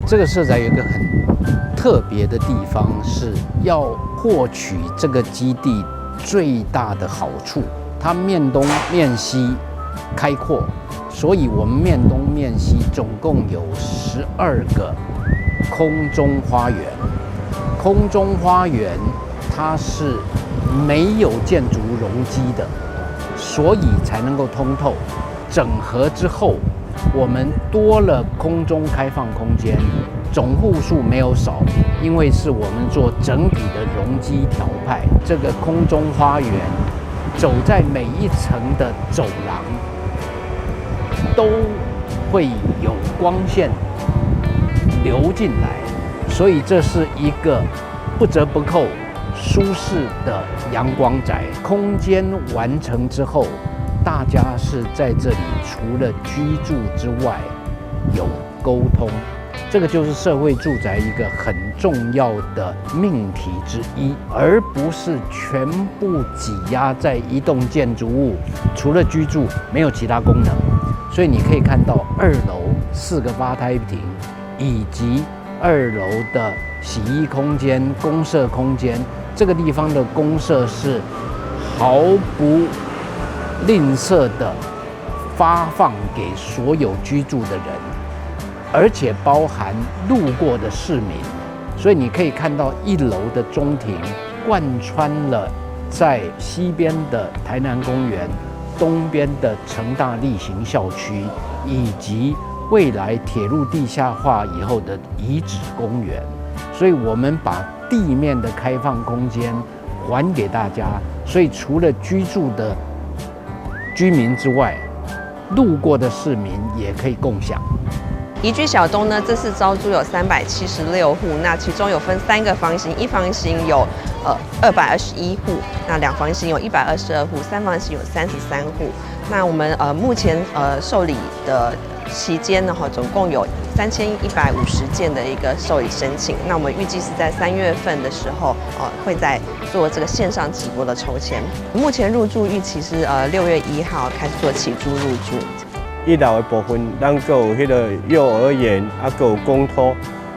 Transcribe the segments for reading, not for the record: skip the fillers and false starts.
這個社宅有一個很特別的地方，是要獲取這個基地最大的好處。它面東面西開闊，所以我們面東面西總共有12個空中花園。空中花園它是沒有建築容積的，所以才能夠通透。整合之後，我們多了空中開放空間，總戶數沒有少，因為是我們做整體的容積調配。這個空中花園走在每一層的走廊，都會有光線流進來，所以這是一個不折不扣舒適的陽光宅。空間完成之後，大家是在這裡除了居住之外，有溝通，這個就是社會住宅一個很重要的命題之一，而不是全部擠壓在一棟建築物，除了居住沒有其他功能。所以你可以看到二樓四個吧台亭，以及二樓的洗衣空間、公設空間，這個地方的公設是毫不吝嗇的發放給所有居住的人，而且包含路過的市民。所以你可以看到一樓的中庭貫穿了在西邊的台南公園、東邊的成大力行校區，以及未來鐵路地下化以後的遺址公園。所以我們把地面的開放空間還給大家。所以除了居住的居民之外，路過的市民也可以共享。宜居小東呢，這次招租有376戶，那其中有分三個房型，一房型有221戶，那兩房型有122戶，三房型有33戶。那我們目前受理的期間呢，哈，總共有3150件的一個受理申請。那我們預計是在3月份的時候，會再做這個線上直播的抽籤。目前入住預期是6月1號開始做起租入住。一樓的部分，咱閣有彼个幼兒園，啊，閣有公托，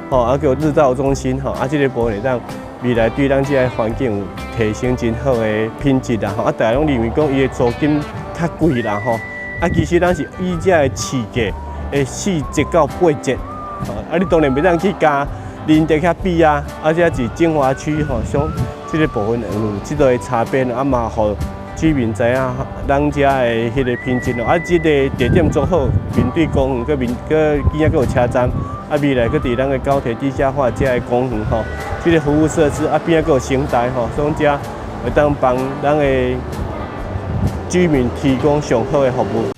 吼，啊，閣有日照中心，吼，啊，這个部分會當未來對咱這个環境有提升真好的品質啦，吼，啊，大家攏認為講伊的租金較貴啦，吼，啊，其實咱是以這个市價的4折到8折，吼，啊，你當然袂當去佮仁德遐比啊，啊，這是精華區吼，像這个部分有這个差別，啊嘛，予居民知影咱遮的彼个品質咯。啊，這个地點足好，面對公園，閣面閣邊仔閣有車站，啊，未來閣佇咱的高鐵地下化遮的公園吼，這个服務設施啊，邊仔閣有成大吼，所以遮會當幫咱的居民提供上好的服務。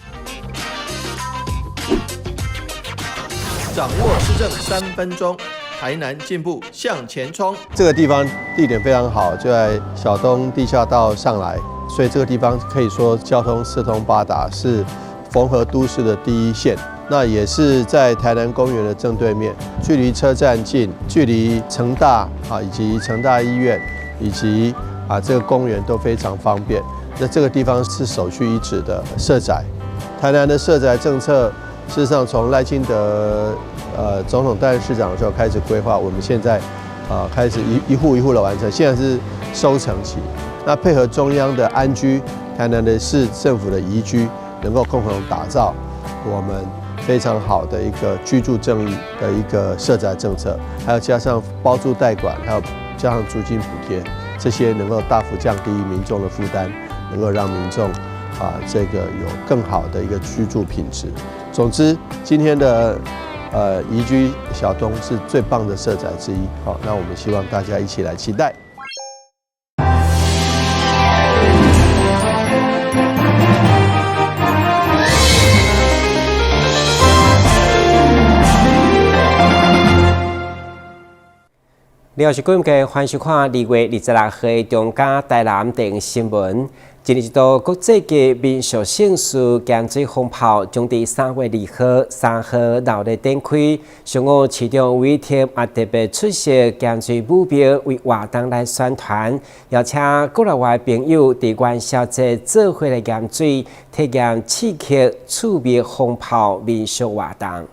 掌握市政3分鐘，台南進步向前衝。這個地方地點非常好，就在小東地下道上來，所以這個地方可以說交通四通八達，是縫合都市的第一線。那也是在台南公園的正對面，距離車站近，距離成大啊以及成大醫院以及啊這個公園都非常方便。那這個地方是首屈一指的社宅。台南的社宅政策，事實上從賴清德總統擔任市長的時候開始規劃，我們現在啊開始一戶一戶的完成，現在是收成期。那配合中央的安居，台南的市政府的宜居，能夠共同打造我們非常好的一個居住正義的一個社宅政策，還有加上包租代管，還有加上租金補貼，這些能夠大幅降低民眾的負擔，能夠讓民眾啊這個有更好的一個居住品質。總之，今天的宜居小東是最棒的社宅之一。好，那我們希望大家一起來期待。了是今日歡迎收看2月26號的中嘉台南電視新聞。一年一度國際級民俗盛事鹹水風炮將佇3月2號、3號鬧熱展開。上午市長委託也特別出席鹹水舞廟為活動來宣傳，邀請國內外朋友佇元宵節做伙來鹹水，體驗刺激趣味風炮民俗活動。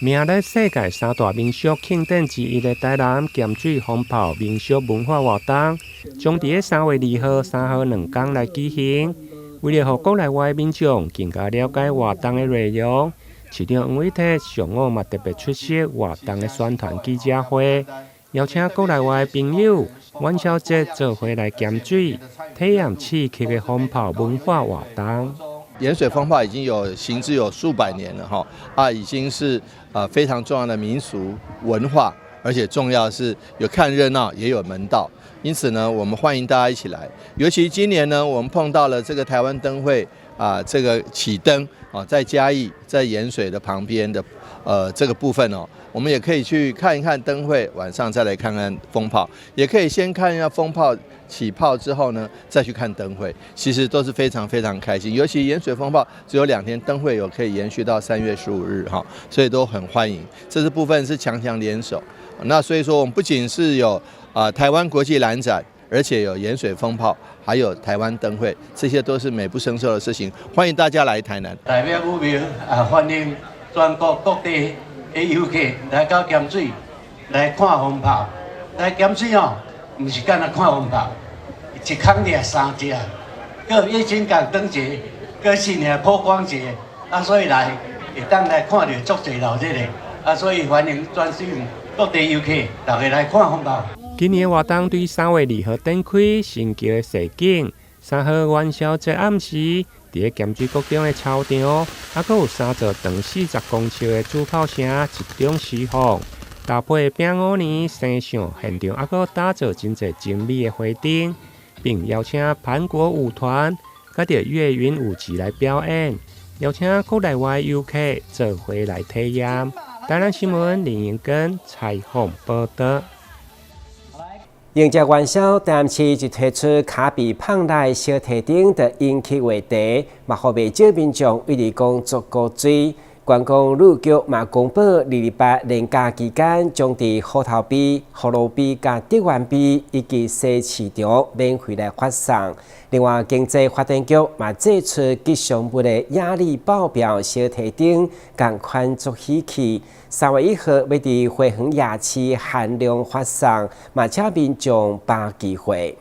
名列世界三大民俗慶典之一的台南鹹水蜂炮民俗文化活動，將佇3月2號、3號兩工來舉行。為了予國內外民眾更加了解活動的內容，市長黃偉哲上午嘛特別出席活動的宣傳記者會，邀請國內外朋友元宵節做伙來鹹水，體驗刺激的蜂炮文化活動。鹽水蜂炮已經有行之有數百年了，哈啊，已經是非常重要的民俗文化，而且重要是有看熱鬧，也有門道。因此呢，我們歡迎大家一起來。尤其今年呢，我們碰到了這個台灣燈會啊，這個啟燈啊，在嘉義在鹽水的旁邊的這個部分哦，我們也可以去看一看燈會，晚上再來看看蜂炮，也可以先看一下蜂炮起炮之後呢，再去看燈會，其實都是非常非常開心。尤其鹽水蜂炮只有2天，燈會有可以延續到3月15日哈，所以都很歡迎。這次部分是強強聯手，那所以說我們不僅是有台灣國際蘭展，而且有鹽水蜂炮，還有台灣燈會，這些都是美不勝收的事情。歡迎大家來台南。代表武廟啊，歡迎全國各地的遊客來到鹹水來看蜂炮。來鹹水哦，毋是干焦看蜂炮，一空掠三隻，閣月津港燈節，閣四嶺普光節，啊，所以來會當來看著足濟鬧熱的，啊，所以歡迎全省各地遊客大家來看蜂炮。今年活動對3月2號展開新橋的踅景，3號元宵節暗時，佇咧鹹水國中的操場，還閣有三座長40公尺的主炮城集中施放，搭配餅五年生相，現場還閣打造真濟精美的花燈，並邀請盤國舞團佮著岳雲舞集來表演，邀請國內外遊客做伙來體驗。台南新聞林英根採訪報導。迎接元宵，台南市就推出跤比胖拉小提燈的引起話題，嘛予袂少民眾一直講足古錐。觀光旅局嘛公布，228連假期間，將佇虎頭埤、葫蘆埤、佮竹園埤以及西市場免費來發送。另外，經濟發展局嘛祭出吉祥物的壓力爆表小提燈，仝款足喜氣。3月1號欲佇花園夜市限量發送，嘛請民眾把握機會。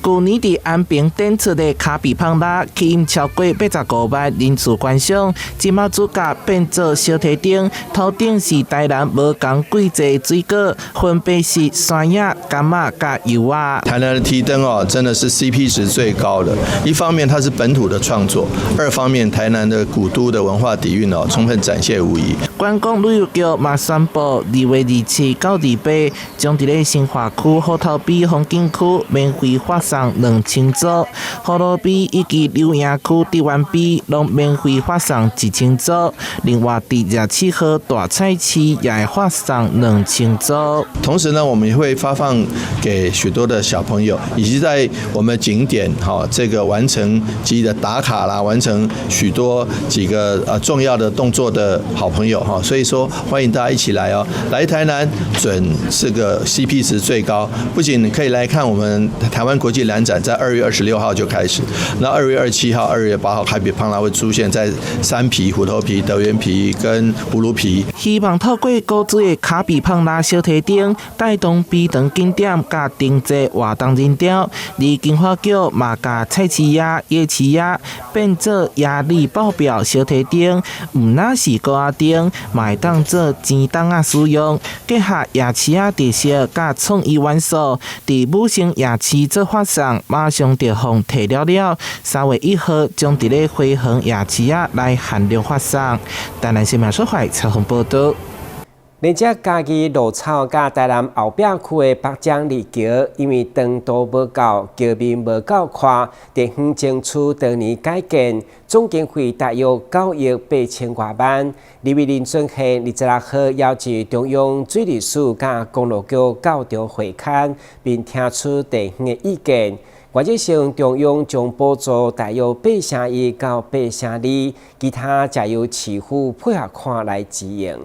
舊年佇安平展出的跤比胖拉，吸引超過85萬人次觀賞。這馬主角變做小提燈，頭頂是台南無仝季節的水果，分別是山野、柑仔、佮柚仔。台南的提燈哦，真的是 CP 值最高的。一方面它是本土的創作，二方面台南的古都的文化底蘊哦，充分展現無遺。觀光旅遊局嘛宣布，2月27到28，將佇咧新化區虎頭埤風景區免費發送2000組，葫蘆埤以及柳營區竹園埤攏免費發送1000組。另外，佇27號大菜市也會發送2000組。同時呢，我們也會發放給許多的小朋友，以及在我們景點哈，這個完成記得打卡啦，完成許多幾個重要的動作的好朋友哈，所以說歡迎大家一起來哦，來台南準這個 CP 值最高，不僅可以來看我們台灣國際蘭展，在2月26號就開始，那2月27號、2月8號，跤比胖拉會出現在山埤、虎頭埤、德園埤跟葫蘆埤。希望透過古錐的跤比胖拉小提燈，帶動埤塘景點佮定製活動人潮。而經發局嘛，共菜市仔、夜市仔變做壓力爆表小提燈，毋但是糕仔燈，嘛會當做錢筒仔使用。結合夜市仔特色佮創意元素，佇武聖夜市做發送，馬上就予提了了。3月1號將佇咧花園夜市仔來限量發送。台南新聞所採訪報導。連接嘉義露草佮台南後壁區的北江二橋，因為長度無夠，橋面無夠寬，佇遠征區當年改建，總經費大約9億8千外萬。立委林俊憲26號邀集中央水利署佮公路局到場會勘，並聽取地方的意見。原則上，中央將補助大約8成1到8成2，其他則由市府配合款來支應。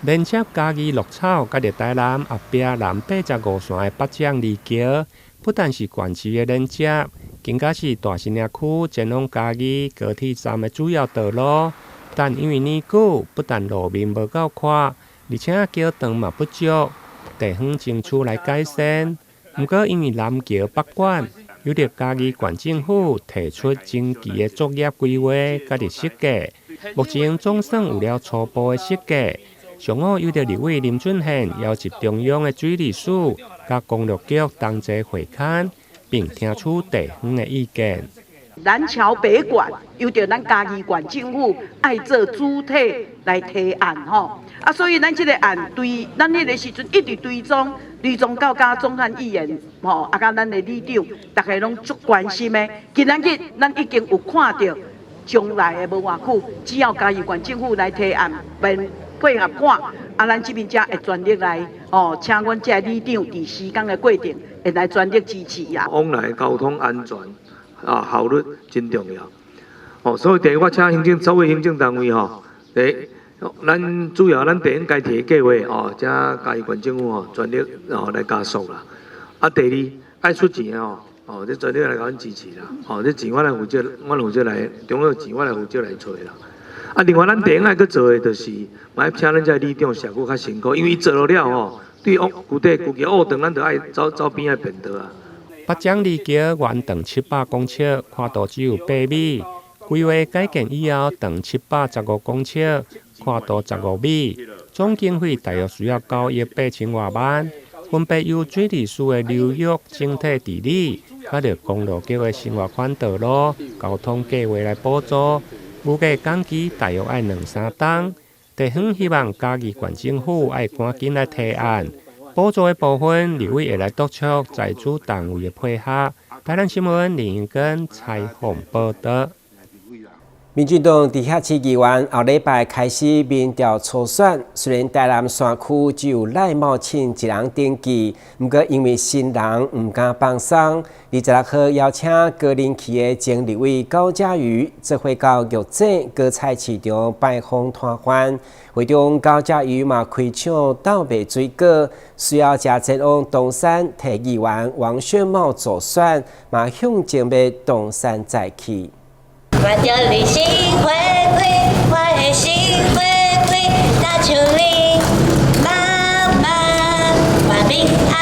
連接嘉義鹿草佮台南後壁南85線的北槳二橋，不但是縣市的連接，更加是大新營區前往嘉義高鐵站的主要道路。但因為年久，不但路面無夠寬，而且橋長嘛不足，地方爭取來改善。毋過因為南橋北管，由著嘉義縣政府提出前期的作業規劃佮設計，目前總算有了初步的設計。上午由著立委林俊憲邀集中央的水利署佮公路局同齊會勘，並聽取地方的意見。南橋北管由著咱嘉義縣政府愛做主體來提案吼，啊，所以咱這個案對咱彼个時陣一直追蹤，追蹤到佮鍾漢議員吼，啊，佮咱的里長，逐家攏足關心的。今仔日咱已經有看著將來的無偌久，只要嘉義縣政府來提案，並配合看，啊，咱這邊才會全力來哦，請阮這个里長佇施工的過程會來全力支持啊。往來交通安全啊，效率真重要。哦，所以第一，我請行政所有行政單位吼，第一，咱主要咱地方該提的計劃哦，請嘉義縣政府吼全力哦來加速啦。啊，第二愛出錢的吼，哦，這全力來共阮支持啦。哦，這錢我來負責，我來負責來，中央錢我來負責來揣啦。啊，另外咱地方愛閣做的就是，嘛愛請咱這里長社區較辛苦，因為伊做落了吼，對往舊底舊橋學堂，咱就愛走走邊仔便道啊。八掌二橋原長700公尺，寬度只有8米。規劃改建以後，長715公尺，寬度15米。總經費大約需要9億8千外萬，分別由水利署的流域整體治理，佮著公路局的生活圈道路交通計劃來補助。預計工期大約愛兩三冬。地方希望嘉義縣政府愛趕緊來提案。補助的部分，立委會來督促在主單位的配合。台南新聞林英根採訪報導。民進黨直轄市議員後禮拜開始民調初選，雖然台南山區只有賴茂慶一人登記，毋過因為新人毋敢放鬆，26號邀請高林區的前立委高嘉瑜做伙到玉井果菜市場拜訪攤販。會中高嘉瑜嘛開場鬥賣水果，隨後才前往東山替議員王宣茂助選，嘛向前欲東山再起。看著你心花開，我的心花開，若像你媽媽，我平安。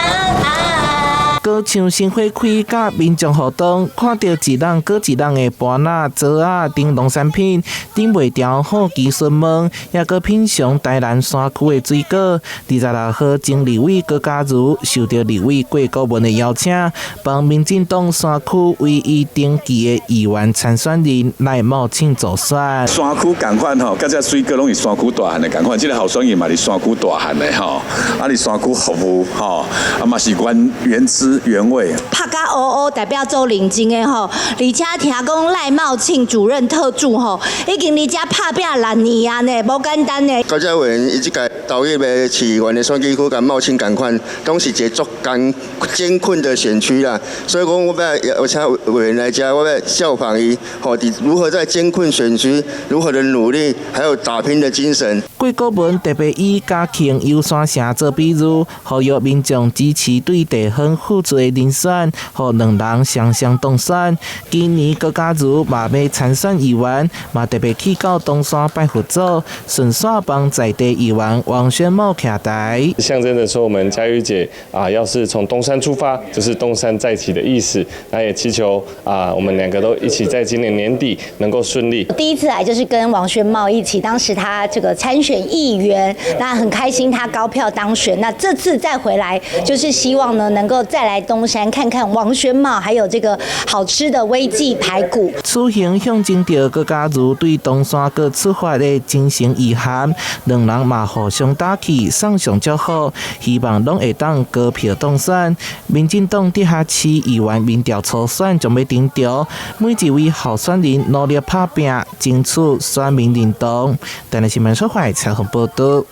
高唱心花開，佮民眾互動，看著一籠閣一籠的盤仔、桌仔等農產品，頂袂牢好奇詢問，抑閣品嚐台南山區的水果。26號，前立委高嘉瑜受著立委郭國文的邀請，幫民進黨山區唯一登記的議員參選人賴茂慶助選。山區仝款吼，佮這水果攏是山區大漢的仝款，這个候選人嘛佇山區大漢的吼，啊佇山區服務吼，啊嘛是原原汁原味。拍甲烏烏，代表做認真的吼，而且聽講賴茂慶主任特助吼，已經佇遮拍拚六年啊呢，無簡單呢。高嘉瑜伊這屆投入的市議員的選舉區，佮茂慶仝款，攏是一個足艱艱困的選區啦。所以講，我欲邀請委員來遮，我欲效仿伊，吼，佇如何在艱困選區，如何的努力，還有打拼的精神。郭國文特別以嘉慶遊山城做比喻，呼籲民眾支持對地方負責的人選，予兩人雙雙當選。今年高嘉瑜嘛欲參選議員，嘛特別去到東山拜佛祖，順紲幫在地議員王宣茂徛台。象徵著說，我們嘉瑜姐啊，要是從東山出發，就是東山再起的意思。那也祈求啊，我們兩個都一起在今年年底能夠順利。第一次來就是跟王宣茂一起，當時他這個參選議員，那很開心他高票當選。那這次再回來，就是希望呢能夠再來東山看看王宣茂，還有這個好吃的威記排骨。此行象徵著高嘉瑜對東山閣出發的精神意涵，兩人嘛互相打氣，送上祝福，希望攏會當高票當選。民進黨直轄市議員民調初選將欲登場，每一位候選人努力拍拚，爭取選民認同。台南新聞小懷採訪報導。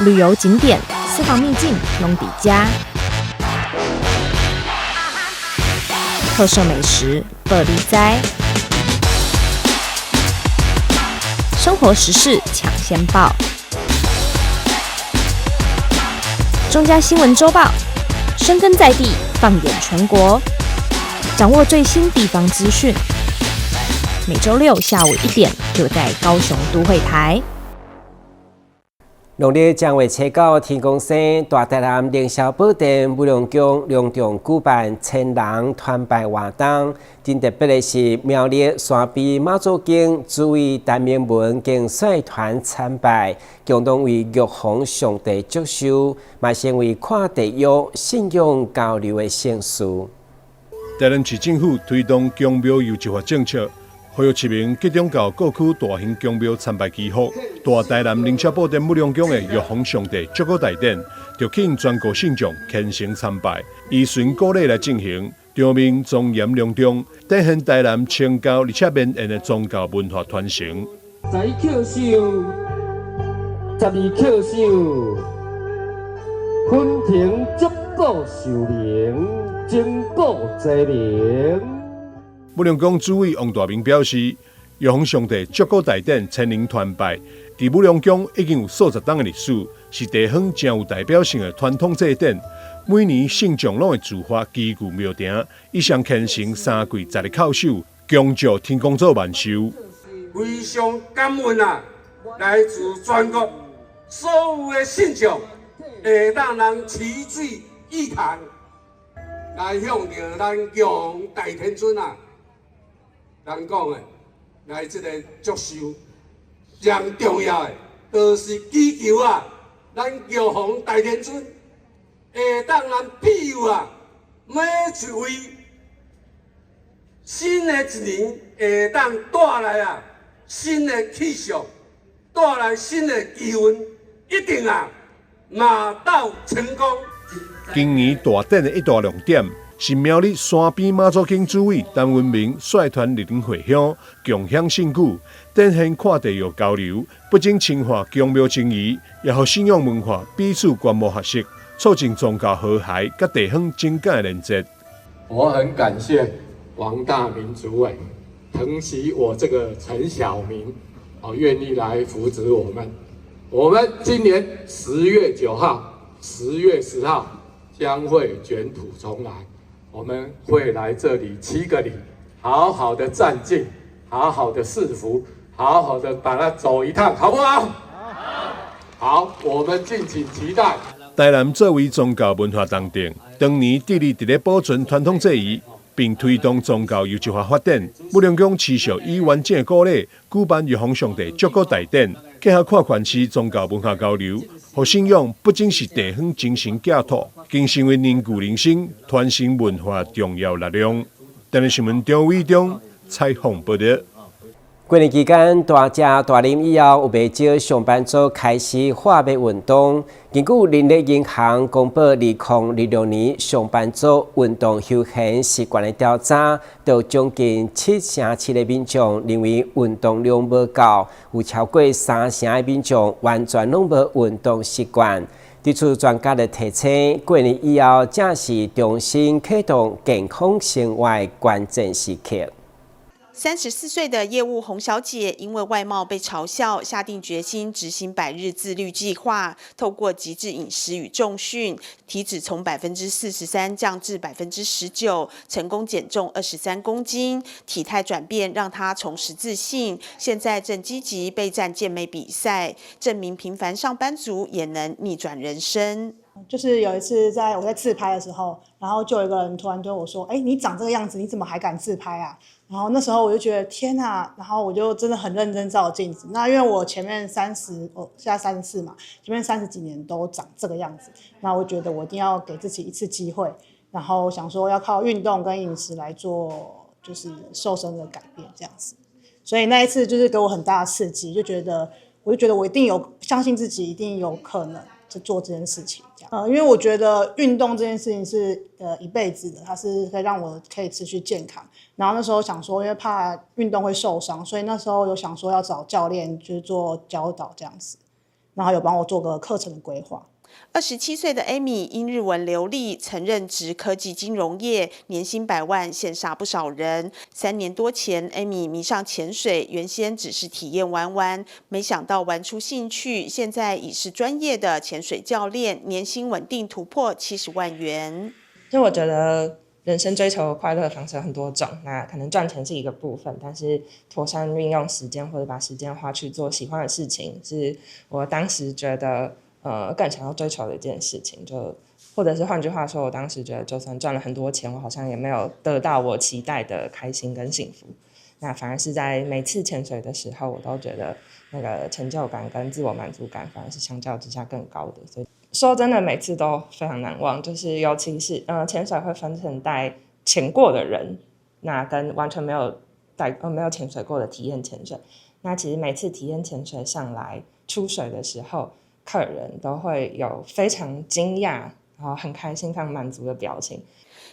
旅遊景點、私房秘境，攏佇遮。特色美食，報你知。生活時事搶先報。中嘉新聞週報，深耕在地，放眼全國，掌握最新地方資訊。每周六下午1點，就在高雄都會台。農曆正月初九，天公生，大台南靈霄寶殿武隆宮隆重舉辦千人團拜活動。真特別的是，苗栗山邊媽祖宮主委陳明文更率團參拜，共同為玉皇上帝祝壽，嘛成為跨地域信仰交流的盛事。台南市政府推動宮廟遊一化政策，呼籲市民集中到各區大型宮廟參拜祈福。大台南靈霄寶殿武隆宮的玉皇上帝祝福大典，就吸引全國信眾虔誠參拜，依循古禮來進行，場面莊嚴隆重，展現台南清高而且綿延的宗教文化傳承。十一叩首，十二叩首，分庭祝古壽明，真古齊明。武隆宮主委王大明表示，玉皇上帝祝古大典千人團拜，佇武隆宮已經有數十冬的歷史，是地方誠有代表性的傳統祭典。每年信眾攏會自發齊聚廟埕，以上虔誠三跪十二叩首，恭祝天公祖萬壽。非常感恩啊！來自全國所有的信眾，會當人齊聚一堂，來向著咱玉皇大天尊啊！人講的，來這个祝壽，上重要的，就是祈求啊，咱玉皇大天尊會當咱庇佑啊，每一位新的一年會當帶來啊新的氣象，帶來新的機運，一定啊馬到成功。今年大典的一大亮點，是苗栗山邊媽祖宮主委陳文明率團蒞臨回鄉，共享盛舉，展現跨地域交流，不僅深化宮廟情誼，也予信仰文化彼此觀摩學習，促進宗教和諧佮地方情感的連結。我很感謝王大明主委疼惜我這個陳小明，哦，願意來扶植我們。我們今年10月9號、10月10號將會捲土重來。我們會來這裡七個里，好好的站進，好好的試福，好好的把它走一趟，好不好？好，我們敬請期待。台南作為宗教文化重鎮，長年致力佇咧保存傳統祭儀，並推動宗教優質化發展。武隆宮持續以完整的古禮舉辦玉皇上帝祝古大典，結合跨縣市宗教文化交流，予信仰不僅是地方精神寄託，更成為凝聚人心、傳承文化重要力量。台南新聞張偉中採訪報道。過年期間，大食大啉以後，有袂少上班族開始喝馬運動。根據人力銀行公布2026年上班族運動休閒習慣的調查，就將近7成7的民眾認為運動量無夠，有超過3成的民眾完全攏無運動習慣。對此，專家就提醒，過年以後正是重新啟動健康生活的關鍵時刻。 34歲的業務洪小姐，因為外貌被嘲笑，下定決心執行百日自律計劃，透過極致飲食與重訓，體脂從43%降至19%，成功減重23公斤，體態轉變讓她重拾自信。現在正積極備戰健美比賽，證明平凡上班族也能逆轉人生。就是有一次在我在自拍的時候，然後就有一個人突然對我說：“哎，你長這個樣子，你怎麼還敢自拍啊？”然後那時候我就覺得天啊，然後我就真的很認真照鏡子。那因為我前面三十，我現在34嘛，前面30幾年都長這個樣子，那我覺得我一定要給自己一次機會，然後想說要靠運動跟飲食來做，就是瘦身的改變這樣子。所以那一次就是給我很大的刺激，就覺得我就覺得我一定有相信自己，一定有可能就做這件事情。因為我覺得運動這件事情是一輩子的，它是可以讓我可以持續健康。然後那時候想說，因為怕運動會受傷，所以那時候有想說要找教練就是做教導這樣子，然後有幫我做個課程的規劃。 27歲的 Amy 因日文流利，曾任職科技金融業，年薪百萬，羨煞不少人。3年多前，Amy 迷上潛水，原先只是體驗玩玩，沒想到玩出興趣，現在已是專業的潛水教練，年薪穩定突破70萬元。就我覺得人生追求快樂的方式有很多種，那可能賺錢是一個部分，但是妥善運用時間或者把時間花去做喜歡的事情，是我當時覺得更想要追求的一件事情。就或者是換句話說，我當時覺得就算賺了很多錢，我好像也沒有得到我期待的開心跟幸福。那反而是在每次潛水的時候，我都覺得那個成就感跟自我滿足感反而是相較之下更高的。所以說真的，每次都非常難忘，就是尤其是潛水會分成帶潛過的人，那跟完全沒有潛水過的體驗潛水。那其實每次體驗潛水上來出水的時候，客人都會有非常驚訝，然後很開心、非常滿足的表情。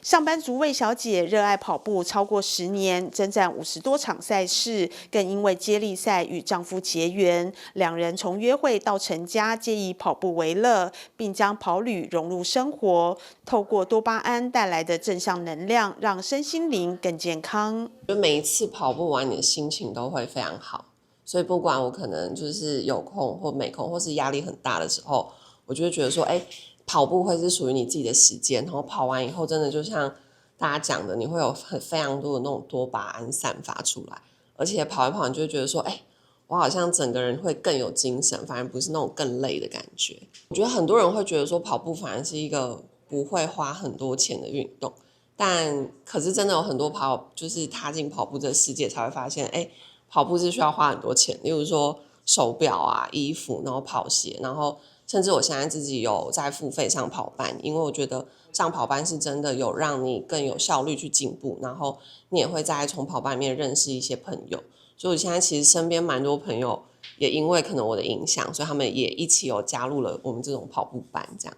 上班族魏小姐熱愛跑步超過10年，征戰50多場賽事，更因為接力賽與丈夫結緣。兩人從約會到成家，皆以跑步為樂，並將跑旅融入生活，透過多巴胺帶來的正向能量，讓身心靈更健康。就每一次跑步完，你的心情都會非常好。所以不管我可能就是有空或沒空，或是壓力很大的時候，我就會覺得說，欸，跑步會是屬於你自己的時間，然後跑完以後，真的就像大家講的，你會有很非常多的那種多巴胺散發出來，而且跑一跑，你就會覺得說，欸，我好像整個人會更有精神，反而不是那種更累的感覺。我覺得很多人會覺得說，跑步反而是一個不會花很多錢的運動，但可是真的有很多跑，就是踏進跑步這個世界才會發現，欸，跑步是需要花很多錢，例如說手錶啊、衣服，然後跑鞋，然後甚至我現在自己有在付費上跑班，因為我覺得上跑班是真的有讓你更有效率去進步，然後你也會在從跑班裡面認識一些朋友，所以我現在其實身邊蠻多朋友也因為可能我的影響，所以他們也一起有加入了我們這種跑步班這樣。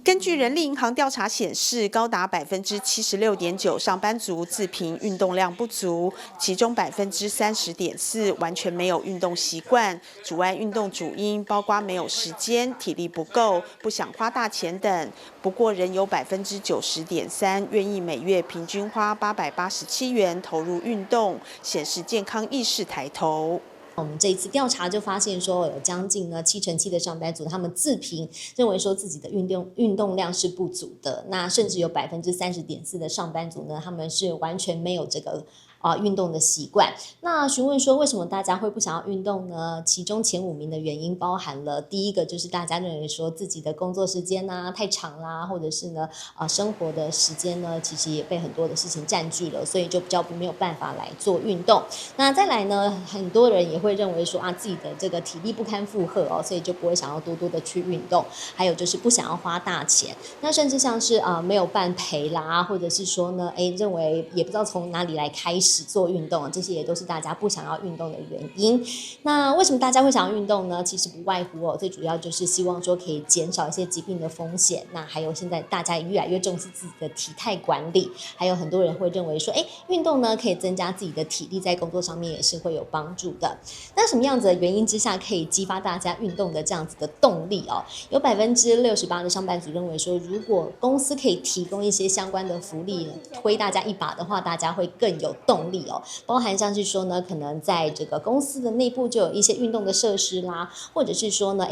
根據人力銀行調查顯示，高達76.9%上班族自評運動量不足，其中30.4%完全沒有運動習慣。阻礙運動主因包括沒有時間、體力不夠、不想花大錢等。不過，仍有90.3%願意每月平均花887元投入運動，顯示健康意識抬頭。我們這一次調查就發現說，有將近呢7.7%的上班族，他們自評認為說自己的運動量是不足的。那甚至有30.4%的上班族呢，他們是完全沒有這個運動的習慣。那詢問說為什麼大家會不想要運動呢？其中前5名的原因包含了第一個就是大家認為說自己的工作時間啊太長啦，或者是呢生活的時間呢其實也被很多的事情佔據了，所以就比較沒有辦法來做運動。那再來呢，很多人也會認為說啊自己的這個體力不堪負荷哦，所以就不會想要多多的去運動。還有就是不想要花大錢。那甚至像是沒有伴陪啦，或者是說呢，認為也不知道從哪裡來開始做運動，這些也都是大家不想要運動的原因。那為什麼大家會想要運動呢？其實不外乎哦，最主要就是希望說可以減少一些疾病的風險。那還有現在大家越來越重視自己的體態管理，還有很多人會認為說，運動呢可以增加自己的體力，在工作上面也是會有幫助的。那什麼樣子的原因之下可以激發大家運動的這樣子的動力哦？有68%的上班族認為說，如果公司可以提供一些相關的福利，推大家一把的話，大家會更有動力哦。包含像是說呢，可能在這個公司的內部就有一些運動的設施啦，或者是說呢，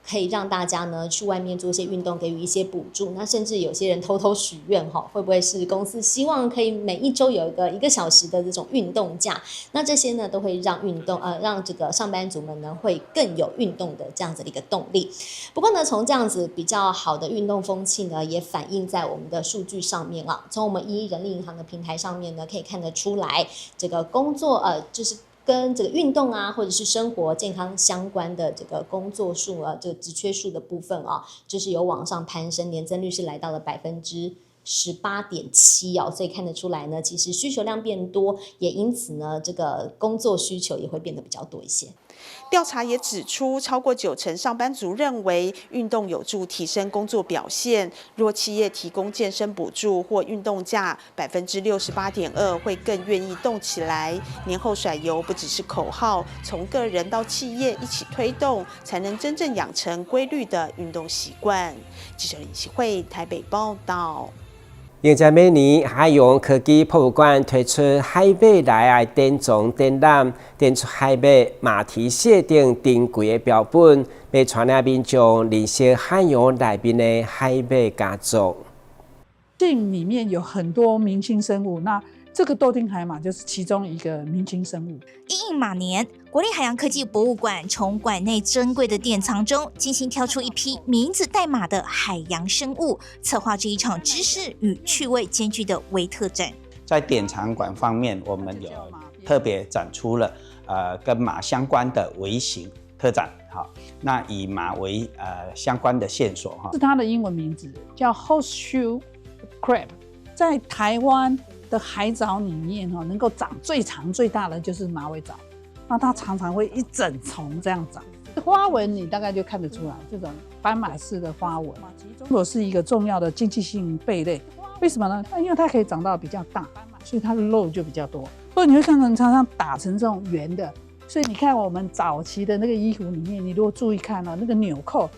可以讓大家呢去外面做一些運動，給予一些補助。那甚至有些人偷偷許願哈，會不會是公司希望可以每一週有一個小時的這種運動假？那這些呢都會讓運動讓這個上班族們呢會更有運動的這樣子的一個動力。不過呢，從這樣子比較好的運動風氣呢，也反映在我們的數據上面啊。從我們一人力銀行的平台上面呢，可以看得出來，這個工作就是跟這個運動啊，或者是生活健康相關的這個工作數啊，這個職缺數的部分啊，就是有往上攀升，年增率是來到了18.7% 哦，所以看得出來呢，其實需求量變多，也因此呢，這個工作需求也會變得比較多一些。調查也指出，超過90%上班族認為運動有助提升工作表現。若企業提供健身補助或運動假，68.2%會更願意動起來。年後甩油不只是口號，從個人到企業一起推動，才能真正養成規律的運動習慣。記者林啟慧台北報道。迎接每年海洋科技博物館推出海馬來的典藏展覽，展出海馬、馬蹄蟹等珍貴的標本，欲帶領民眾認識海洋內面的海馬家族。性裡面有很多明星生物，那這個豆丁海馬就是其中一個明星生物。因應馬年，國立海洋科技博物館從館內珍貴的典藏中，精心挑出一批名字帶馬的海洋生物，策劃這一場知識與趣味兼具的微特展。在典藏館方面，我們有特別展出了跟馬相關的微型特展，好，那以馬為相關的線索哈。是它的英文名字叫 Horseshoe Crab，在台灣的海藻裡面哈，能夠長最長最大的就是馬尾藻，那它常常會一整叢這樣長，花紋你大概就看得出來，這種斑馬式的花紋。中螺是一個重要的經濟性貝類，為什麼呢？因為它可以長到比較大，所以它的肉就比較多。所以你會看到常常打成這種圓的，所以你看我們早期的那個衣服裡面，你如果注意看呢，那個紐扣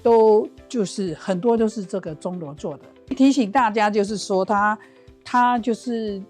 都就是很多都是這個鐘螺做的。提醒大家就是說它就是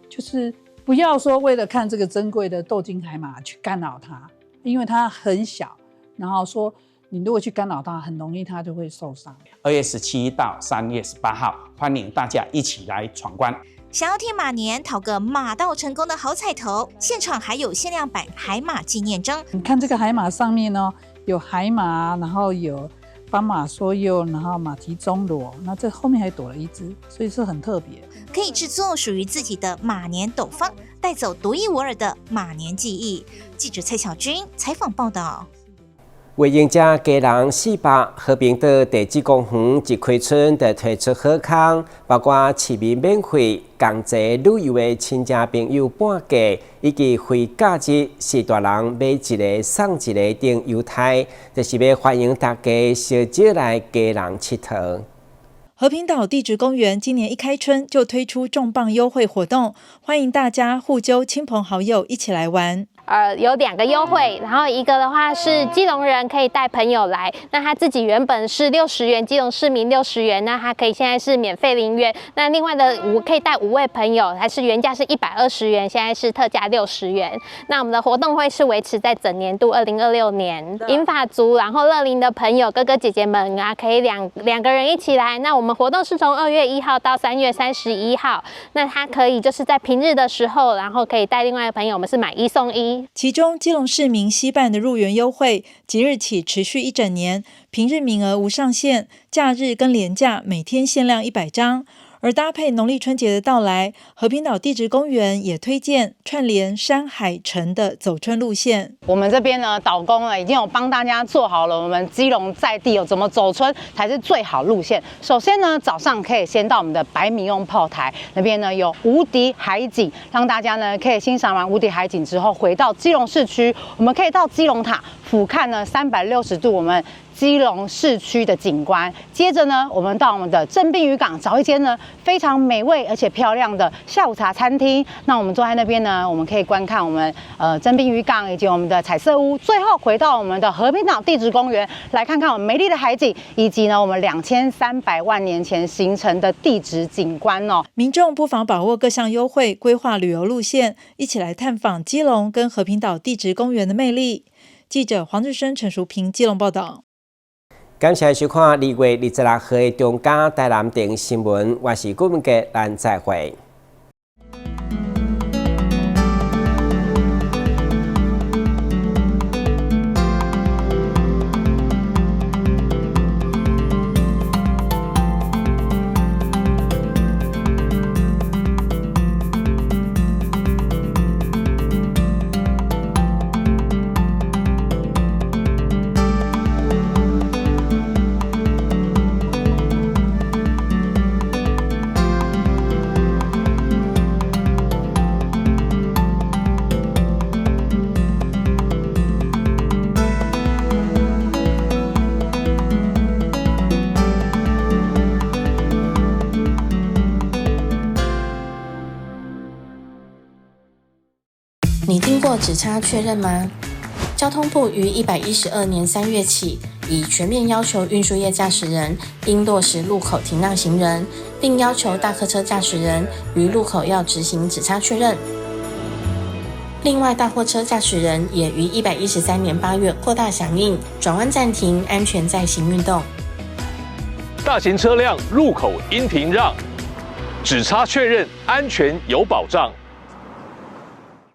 不要說為了看這個珍貴的豆金海馬去干擾它，因為它很小，然後說你如果去干擾它，很容易它就會受傷。2月17到3月18號，歡迎大家一起來闖關。想要替馬年討個馬到成功的好彩頭，現場還有限量版海馬紀念章。你看這個海馬上面呢，有海馬，然後有斑馬梭鼬，然後馬蹄鐘螺，那這後面還躲了一隻，所以是很特別。可以製作屬於自己的馬年斗方，帶走獨一無二的馬年記憶。記者蔡小軍採訪報道。為迎接基隆400和平島地質公園一開春就推出好康，包括市民免費共齊旅遊的親戚朋友半價，以及非假日是大人買一个送一个等優待，就是欲歡迎大家相招來基隆𨑨迌。和平島地質公園今年一開春就推出重磅優惠活動，歡迎大家互揪親朋好友一起來玩。有2個優惠，然後一個的話是基隆人可以帶朋友來，那他自己原本是60元，基隆市民60元，那他可以現在是免費0元。那另外的可以帶5位朋友，還是原價是120元，現在是特價60元。那我們的活動會是維持在整年度2026年。銀髮族，然後樂齡的朋友哥哥姐姐們啊，可以兩個人一起來。那我們活動是從2月1號到3月31號，那他可以就是在平日的時候，然後可以帶另外一個朋友，我們是買1送1。其中，基隆市民攜伴的入園優惠，即日起持續一整年，平日名額無上限，假日跟連假每天限量100張。而搭配農曆春節的到來，和平島地質公園也推薦串聯山海城的走春路線。我們這邊呢，導工呢已經有幫大家做好了，我們基隆在地有怎麼走春才是最好路線。首先呢，早上可以先到我們的白米翁炮台那邊呢，有無敵海景，讓大家呢可以欣賞完無敵海景之後，回到基隆市區，我們可以到基隆塔俯瞰呢360度我們基隆市區的景觀。接着呢，我們到我們的正濱漁港找一間呢非常美味而且漂亮的下午茶餐廳。那我們坐在那邊呢，我們可以觀看我們正濱漁港以及我們的彩色屋。最後回到我們的和平島地質公園，來看看我們美麗的海景，以及呢我們2300萬年前形成的地質景觀哦。民眾不妨把握各項優惠，規劃旅遊路線，一起來探訪基隆跟和平島地質公園的魅力。記者黃志生、陳淑平基隆報道。感謝收看2月26號的中嘉台南電新聞，我是顧文傑，咱再會。你聽過指差確認嗎？交通部於112年3月起，已全面要求運輸業駕駛人應落實路口停讓行人，並要求大客車駕駛人於路口要執行指差確認。另外，大貨車駕駛人也於113年8月擴大響應，轉彎暫停，安全載行運動。大型車輛路口應停讓，只差确认，安全有保障。